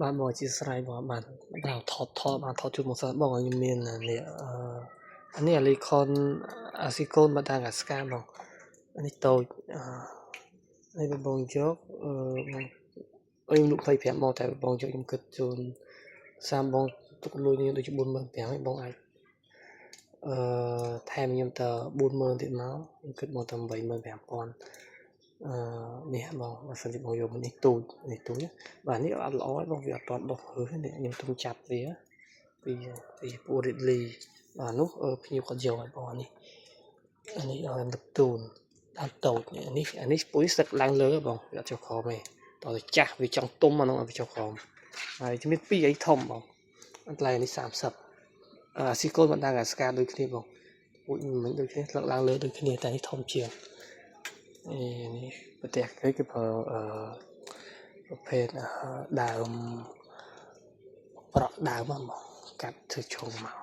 បាទបងអធិស្ឋានបងបានបានថតថតបានថតជូនមកសិនបងខ្ញុំមាននេះអឺអានេះអាលីខុនអាស៊ីកូនម៉ាដាហ្គាស្កាបងអានេះតូចអឺនេះបងយកអឺបងអើខ្ញុំលក់25មកតែបងយកខ្ញុំគិតជូនសាមបងទុកលុយនេះដូចជា45000ហើយបងអាចអឺថែមខ្ញុំត40000ទៀតមកខ្ញុំគិតមកតែ85000អឺនេះបងបើសិនជាបងយកនេះទូចនេះទូចបាទនេះអត់ល្អទេបងវាអត់ទាន់ដុះហឺនេះខ្ញុំទុំចាប់វាពីពីពូរីតលីបាទនោះភ្ញៀវគាត់យកឲ្យបងនេះអានេះឲ្យលឹកទូនដល់តូចនេះអានេះពុយសឹកឡើងលើបងវាអត់ចុះក្រោមទេតោះទៅចាស់វាចង់ទុំអានោះឲ្យវាចុះក្រោមហើយជំនាញពីរអីធំបងតម្លៃនេះ30អាស៊ីកូនបណ្ដាកាស្កាដូចគ្នាបងពូជមិនដូចគ្នាស្លឹកឡើងលើដូចគ្នាតែនេះធំជាងនេះប្រទេសគេគេប្រើអឺប្រភេទដើមប្រក់ដើមហ្មងកាត់ធ្វើឈុងមក